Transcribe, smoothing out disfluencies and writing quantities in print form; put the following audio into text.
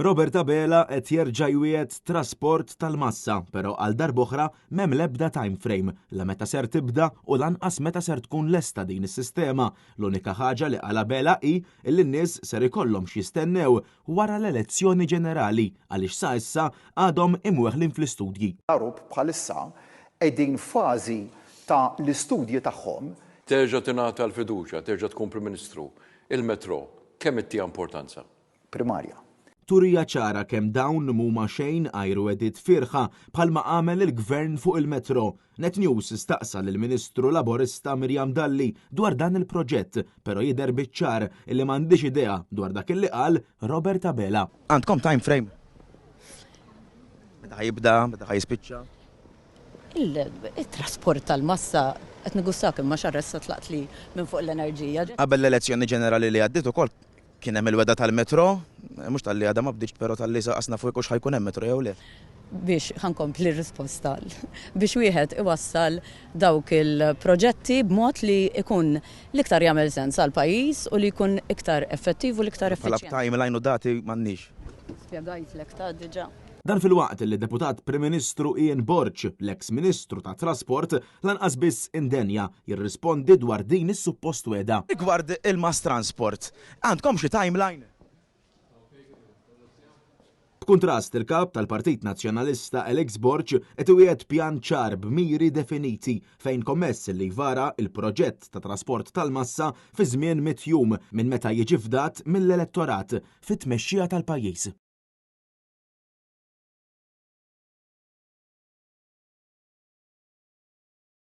Robert Abela qed jerġa' jwiegħed trasport tal-massa, però għal darb'oħra m'hemm l-ebda time frame, la meta ser tibda u lanqas meta ser tkun lesta din is-sistema. L-unika ħaġa li qal Abela hi li n-nies ser ikollhom x'jistennew wara l-elezzjoni ġenerali għaliex sa issa għadhom imweħħlin fl-istudji. Arup bħalissa qegħdin f'fażi ta' l-istudji tagħhom. Terġa' tingħata l-fiduċja, terġa' tkun Prim Ministru, il-Metro kemm ittiha importanza? Primarja. Turija ċara kemm dawn m'huma xejn għajr wegħdiet fierħa bħalma għamel il-Gvern fuq il-Metro. Net News staqsa lill-Ministru Laburista Miriam Dalli dwar dan il-proġett, pero jidher biċ-ċar illi m'għandhiex idea dwar dak illi qal Robert Abela. Għandkom time frame? Meta ħa jibda, meta ħa jispiċċa? Il-trasport tal-massa qed nigustak imma xarra issa tlaqt li minn fuq l-enerġija. Qabel l-elezzjoni ġenerali li għaddiet ukoll Kien hemm il-wegħda tal-metro, mhux talli għadha ma bdietx però talli saqas nafu jekk hux ħa jkun hemm metro jew le. Biex, ħa nkompli r-risposta, biex wieħed iwassal dawk il-proġetti b'mod li jkun l-iktar jagħmel sens għall-pajjiż u li jkun iktar effettiv u l-iktar effiċjenti. Bħala timeline u dati m'għandniex. Spjegajtlek ta' diġà. Dan filwaqt li d-Deputat Prim Ministru Ian Borg, l-eks Ministru tat-Trasport, lanqas biss indenja jirrispondi dwar din is-suppost wegħda. Rigward il-mass transport, għandkom xi timeline? B'kuntrast, il-Kap tal-Partit Nazzjonalista Alex Borg qed iwiegħed pjan ċar b'miri definiti fejn kommess li jvara l-proġett ta' trasport tal-massa fi żmien mitt jum minn meta jiġi fdat mill-elettorat fit-tmexxija tal-pajjiż.